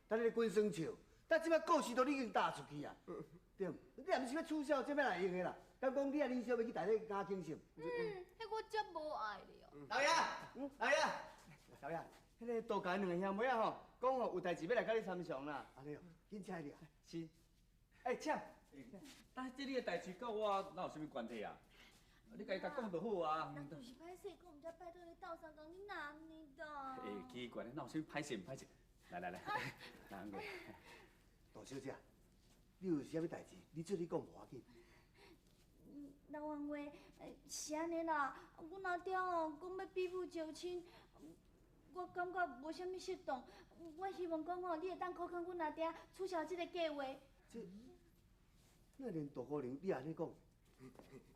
等你滚耍笑，但这摆故事都已经打出去啊，对毋？你也毋是欲取消，这欲来用的啦。敢讲你啊，恁小欲去台咧加轻松？嗯，彼我才无爱咧哦。老爷，老爷，老爷，彼个杜家两个兄妹仔吼，讲吼有代志欲来佮你参详啦。按呢哦，紧请入来。是。欸，请。但这你的代志佮我哪有啥物关系啊？你家己共讲就好啊。那就是歹势讲，毋才拜托你斗相共，你哪按呢啦？欸，奇怪，哪有啥物歹势毋歹势？来来来，来过。杜小姐，你有啥物代志？你做你讲无要紧。老王话，是按呢啦。阮阿爹哦，讲欲比武招亲，我感觉无啥物适当。我希望讲吼，你会当苦劝阮阿爹取消这个计划。这，那连杜姑娘你按呢讲？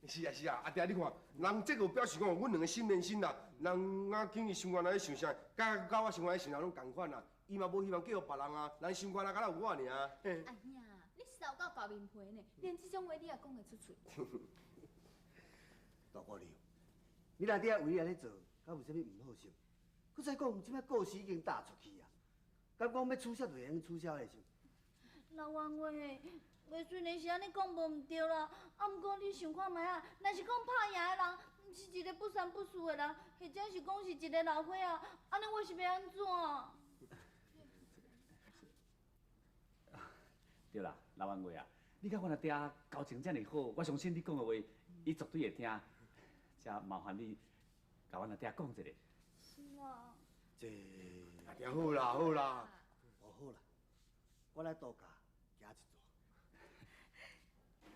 是啊是啊，阿爹你看，人这个表示讲，阮两个心连心啦。人阿经伊心肝内想啥，佮佮我心肝内想啥拢仝款啦。伊嘛无希望嫁予别人啊，人心肝内敢若有我尔。阿兄，你捎到厚面皮呢，连这种话你也讲会出喙？杜姑娘，你阿爹为你按呢做，敢有啥物毋好势？阁再讲，这摆故事已经打出去啊，敢讲欲取消就会用取消的是？老王话，话虽然是按呢讲无毋对啦，啊，毋过你想看觅啊，若是讲拍赢的人，毋是一个不三不四的人，或者是讲是一个老岁仔，按呢我是欲按怎？对啦，老王月啊，你佮阮阿爹交情遮尔好，我相信你讲的话，伊绝对会听。才麻烦你共阮阿爹讲一下。是啊。这阿爹好啦好啦，哦好啦，我来度假行一逝。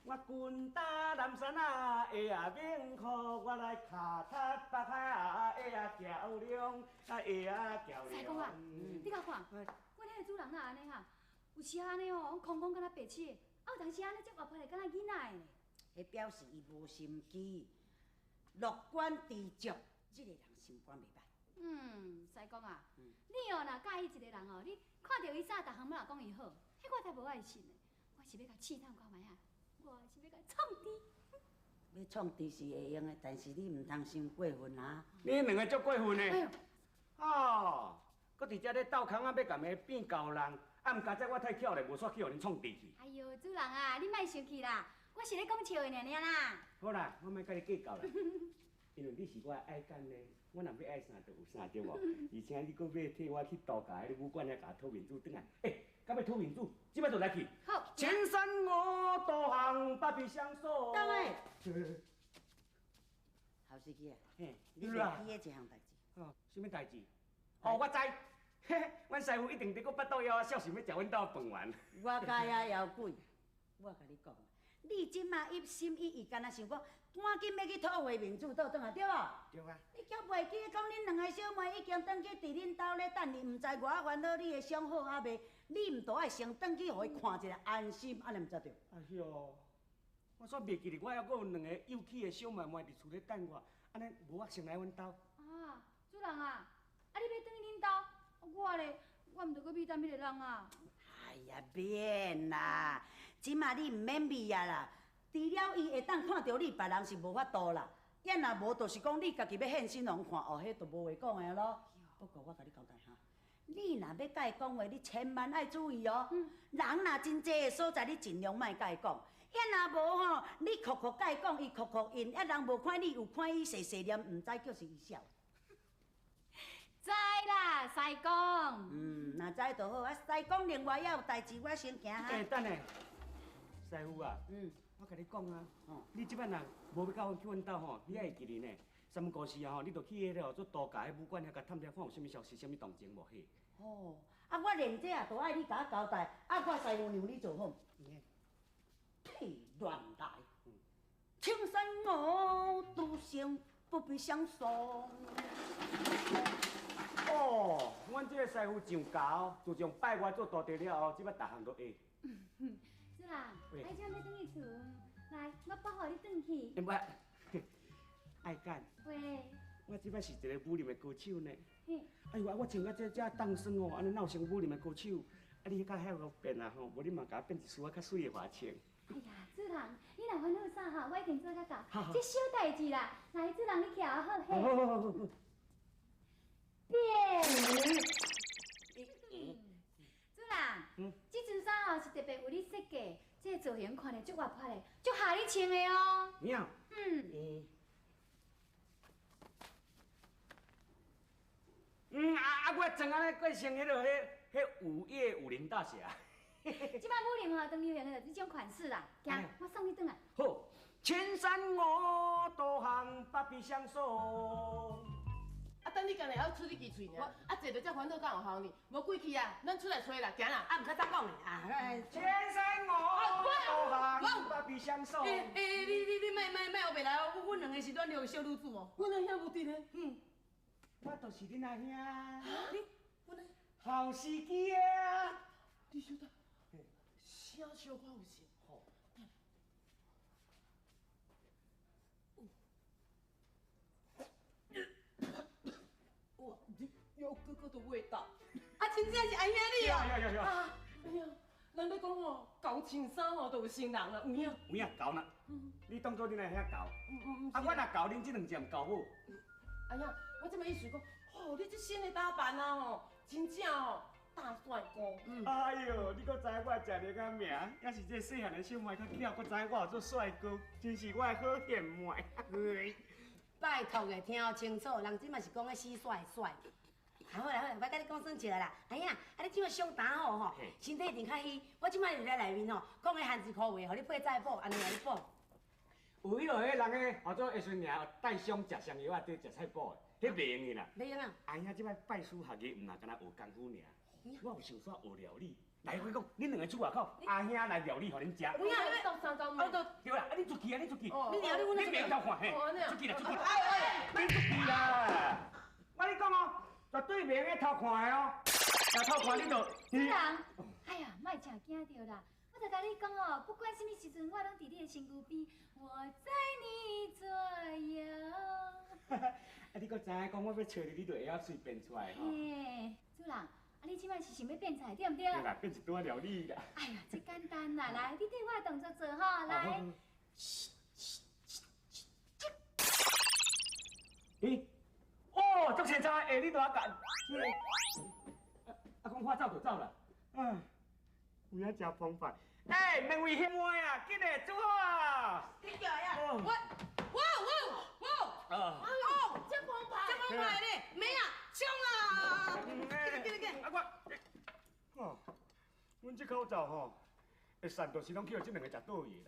我滚打南山啊，下啊猛虎，我来跤踏北海啊，下啊桥梁，啊下啊桥梁。师公啊，你甲看，阮彼个主人哪按呢哈？有时按呢哦，空空敢若白痴的，啊有当时按呢遮活泼的，敢若囡仔的呢。彼表示伊无心机，乐观知足，这个人心肝袂歹。嗯，师公啊，你哦若佮意一个人哦，你看著伊啥，逐项仔讲伊好，彼我才无爱信的。我是欲共试探看觅啊，我是欲共创治。欲创治是会用的，但是你毋通伤过分啊。你两个足过分的。哎呦。哦，阁伫遮咧斗空仔，欲共伊变厚人。啊，毋佳哉我太巧咧，无煞去予恁创治去。哎哟，主人啊，你莫生气啦，我是咧讲笑的尔尔啦。好啦，我莫佮你计较啦，因为你是我的爱干呢，我若欲爱啥就有啥，对无？而且你阁欲替我去度假彼个武馆遐共讨面子转来，欸，敢欲讨面子？这摆就来去。好。青山我独行，不必相送。等下。后司机啊，嘿，你袂记得一项代志？哦，啥物代志？哦，我知。嘿嘿，阮师傅一定伫阁腹肚枵啊，肖想欲食阮兜饭圆。我共遐枵鬼，我共你讲，你这马一心一意，敢若想讲，赶紧欲去讨回面子倒转来，对无？对啊。你却袂记讲，恁两个小妹已经转去伫恁兜咧等你，毋知偌烦恼你会伤好犹未？你毋著爱先转去，予伊看一下安心，按呢毋才对？哎哟，我煞袂记得，我犹阁有两个幼齿的小妹妹伫厝咧等我，按呢无我先来阮兜。啊，主人啊，啊你欲转去恁兜？我咧，我毋著阁欲等彼个人啊！哎呀，免啦，这马你毋免秘啊啦。除了伊会当看著你，别人是无法度啦。也若无，就是讲你家己欲现身予人看，哦，彼就无话讲的咯。不过我共你交代哈，你若欲共伊讲话，你千万爱注意哦。人若真济的所在，你尽量莫共伊讲。也若无吼，你哭哭共伊讲，伊哭哭应。啊，人无看你，有看伊细细念，毋知叫是伊痟。知啦，师公。嗯，若知就好。啊，师公另外犹有代志，我先行哈。欸，等下，师傅啊，我共你讲啊，你这摆若无欲佮阮去阮兜吼，你爱会记得呢。三不五时啊吼，你就去彼个做度假彼武馆遐共探听看有啥物消息、啥物动静无嘿。哦，啊，我连这也都爱你共我交代，啊，我师傅让你做好。屁乱来！青山我独行，不必相送。哦，阮这个师傅上教，自从拜我做徒弟了后，这摆逐项都会。主人，爱这欲转去厝，来，我包予你转去。毋，爱干。喂。我这摆是一个武林的高手呢。嘿。哎呦，我穿到这遮冻霜哦，按呢哪有像武林的高手？啊，你较晓个变啊吼，无你嘛共我变一束仔较媠的花穿。哎呀，主人，你若烦恼啥吼，我已经做甲到，這小代誌啦。來，主人你徛好嘿。變。主人，這陣衫吼是特別為你設計，這個造型看咧足活潑的，足合你穿的哦。有。嗯。嗯啊啊！我穿按呢过成彼落彼彼午夜武林大侠。這擺武林吼，當流行的就是這種款式啦。行，我送你轉來。好，千山我獨行，不必相送。啊，等你干焦會曉出你支喙爾，啊，坐著遮煩惱敢有效呢？無鬼去啊，咱出來揣啦，行啦。啊，毋較早講的啊。千山我獨行，不必相送。欸欸，你莫莫莫烏白來哦，阮兩個是軟弱的小女子哦，阮阿兄無佇咧。嗯。我就是恁阿兄。你，阮呢？好時機啊！你小等，聲小可有像吼。哇，有哥哥的味道。啊，真正是阿兄你哦！有有有。啊，哎呀，人咧講吼，厚穿衫吼，就有成人啦，有影？有影厚啦。你當作恁阿兄厚。啊，我若厚，恁這兩隻毋厚好。阿兄，我這擺意思講，吼，你這新的打扮啊吼，真正吼大帥哥。哎喲，你閣知影我食了個名，也是這細漢的小妹較巧，閣知影我有做帥哥，真是我的好賢妹。拜託的，聽清楚，人這嘛是講咧死帥帥。啊好啦好啦，我佮你講耍笑啦。哎呀，啊你這擺傷膽好吼，身體一定較虛。我這擺佇咧內面吼，講个番薯箍話，予你配菜脯，按呢來你補。有彼落彼人个，号做下孙娘帶傷食上藥仔，對食菜脯的，彼袂用的啦。袂用啊！阿兄這擺拜師學藝，毋若干焦學功夫爾，我有想煞學料理。來，我講，恁兩个出外口，阿兄來料理予恁食。有影，你鬥相共嗎？對啦，啊你出去啊，你出去。你料理，你袂偷看嘿？出去啦，出去。哎，你出去啦！我跟你講哦，絕對袂用去偷看的哦。若偷看你就。主人，哎呀，莫誠驚著啦。我就共你講哦，不管啥物時陣，我攏佇你的身軀邊，我在你左右。啊，你閣知影講我欲揣你，你就會曉隨變出來吼。嘿，主人，啊，你這擺是想欲變菜對毋對？對啦，變一桌料理啦。哎呀，這簡單啦，來，你綴我的動作做吼，來。咦？哦，足清楚，下你都阿干。啊，講話走就走啦。啊，有影誠澎湃。哎，兩位兄妹啊，緊來煮好啊！你叫呀？我，哇哇哇！啊！哦，這澎湃，這澎湃咧，妹啊，衝啊！緊緊緊！啊我，哦，阮這口罩吼，會散就是攏去予這兩个食倒去啦。